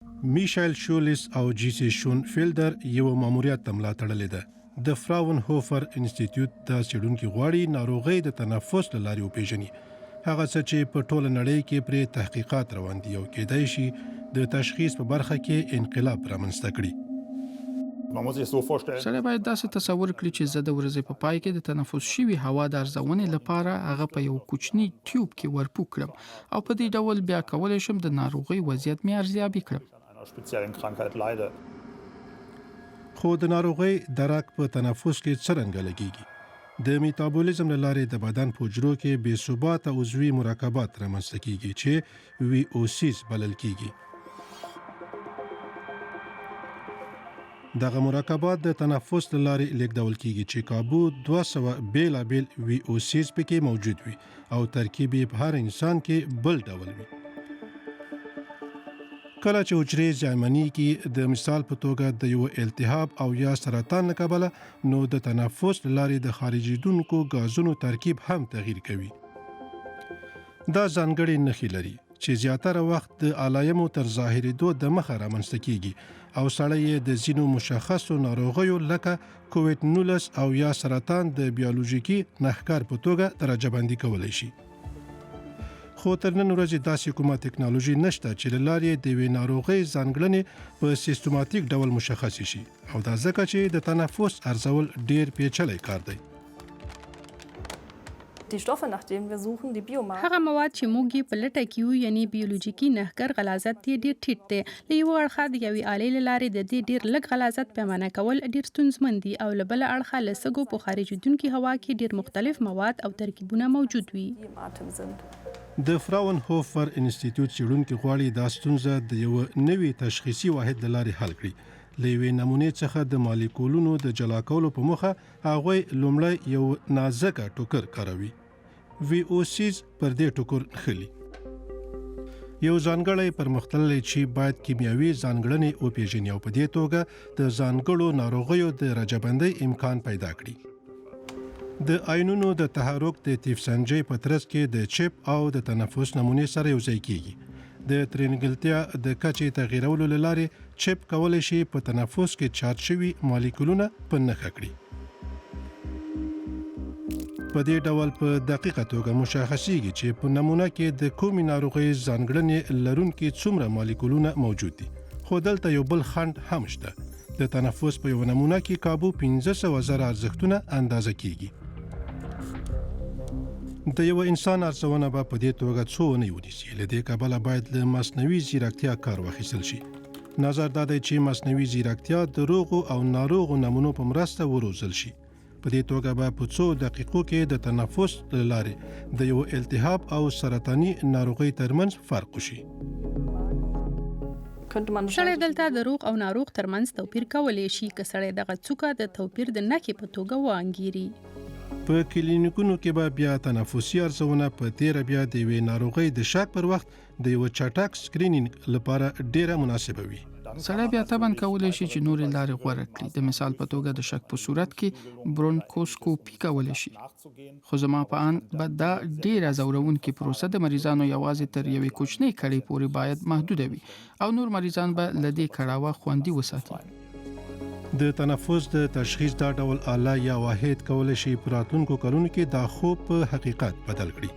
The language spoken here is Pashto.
میشایل شولیس او جیسي شون فیلدر یوه ماموریت ته ملا تړلې ده. د فراونهوفر انستیتیوت دا څېړونکي غواړي ناروغۍ د تنفس له لارې وپېژني، هغه څه چې په ټوله نړۍ کې پرې تحقیقات روان دي او کېدای شي د تشخیص په برخه کې انقلاب رامنځته کړي. سړی باید داسې تصور کړي چې زه د ورځې په پای کې د تنفس شوي هوا د ارزونې لپاره هغه په یوه کوچني ټیوب کې ورپو کړم او په دې ډول بیا کولی شم د ناروغۍ وضعیت مې ارزیابي کړم. خو د ناروغۍ درک په تنفس کې څرنګه لګیږي؟ د میتابولیزم له لارې د بدن په حجرو کې بې ثباته عضوي مرکبات رامنځته کیږي چې وي او سیز بلل کیږي. دغه مرکبات د تنفس له لارې لیږدول کیږي چې کابو 200 بیلابیل وي او سیز پکې موجود وي. او ترکیب یې په هر انسان کې بل ډول وي. کله چې حجرې زیانمنیږي، د مثال په توګه د یوه التهاب او یا سرطان له کبله، نو د تنفس له لارې د خارجېدونکو ګازونو ترکیب هم تغییر کوي. دا ځانګړې نښې لري چې زیاتره وخت د علایمو تر ظاهرېدو دمخه رامنځته کیږي او سړی یې د ځینو مشخصو ناروغیو لکه کوویډ 19 او یا سرطان د بیولوژیکي نښکر په توګه درجه بندي کولی شي. خو تر نن ورځې داسې کومه تکنالوژي نشته چې له لارې یې د یوې ناروغۍ ځانګړنې په سیستماتیک ډول مشخصې شي او دا ځکه چې د تنفس ارزول ډیر پیچلی کار دی. هغه مواد چې موږ یې په لټه کې یو، یعنې بیولوژیکي نښګر غلاظت یې ډېر ټیټ دی. له یوه اړخه د یوې آلې له لارې د دې ډېر لږ غلاظت پیمانه کول ډېر ستونزمن دي او له بله اړخه له سږو په خارجېدونکي هوا کې ډېر مختلف مواد او ترکیبونه موجود وي. د فراونهوفر انستیتیوت څېړونکي غواړي دا ستونزه د یوه نوي تشخیصي واحد له لارې حل کړي. له یوې نمونې څخه د مالیکولونو د جلا کولو په موخه هغوی لومړی یو نازکه ټوکر کاروي. وي او سیز پر دې ټوکر نښلي. یو ځانګړی پرمختللی چیپ باید کیمیاوي ځانګړنې وپیژني او په دې توګه د ځانګړو ناروغیو د رجه بندۍ امکان پیدا کړي. د آیونونو د تحرک د تیف سنجۍ په ترڅ کې د چیپ او د تنفس نمونې سره یوځای کیږي. د ترینګلتیا د کچې تغیرولو له لارې چپ کولی شي په تنفس کې چارج شوي مالیکولونه په نښه کړي. په دې ډول په دقیقه توګه مشخصیږي چې په نمونه کې د کومې ناروغۍ ځانګړنې لرونکي څومره مالیکولونه موجود دي. خو دلته یو بل خنډ هم شته. د تنفس په یوه نمونه کې کابو 500 زره ارزښتونه اندازه کیږي. د یوه انسان ارزونه به په دې توګه څو اونۍ ونیسي. له دې کبله باید له مصنوعي ځیرکتیا کار واخیستل شي. نظر دا دی چې مصنوعي ځیرکتیا د روغو او ناروغو نمونو په مرسته وروزل شي. په دې توګه به په څو دقیقو کې د تنفس له لارې د یوه التهاب او سرطاني ناروغۍ ترمنځ فرق وشي. سړی دلته د روغ او ناروغ ترمنځ توپیر کولی شي، که سړی دغه څوکه د توپیر د نښې په توګه وانګیري. په کلینیکونو کې به بیا تنفسي ارزونه په تېره بیا د یوې ناروغۍ د شک پر وخت د یوه چټک سکرینینګ لپاره ډېره مناسبه وي. سړی بیا طبعاً کولی شي چې نورې لارې غوره کړي، د مثال په توګه د شک په صورت کې برونکوسکوپي کولی شي. خو زما په اند به دا ډېره ځورونکې پروسه د مریضانو یوازې تر یوې کوچنۍ کړۍ پورې باید محدوده وي او نور مریضان به له دې کړاوه خوندي وساتي. د تنفس د تشخیص دا ډول آله یا واحد کولی شي په راتلونکو کلونو کې دا خوب په حقیقت بدل کړي.